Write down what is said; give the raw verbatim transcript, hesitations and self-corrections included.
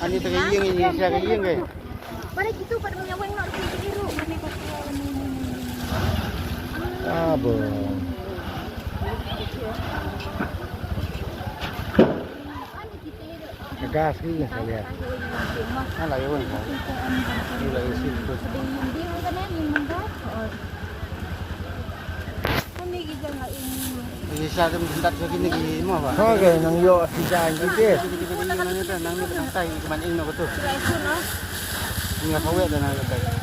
Ani ta ka ïing, ini sia ka ïing ke. Aba. Ka gas ki ïa ka ïa. Ala ïa wan ka. Ila ïa sil tu. Ïa sa tem tempat lagi ni ki mo ba. Okay, nang ïoh si jan tu ke. Nang ni nang tai ki man ing no tu. Ni ka wet nang tai.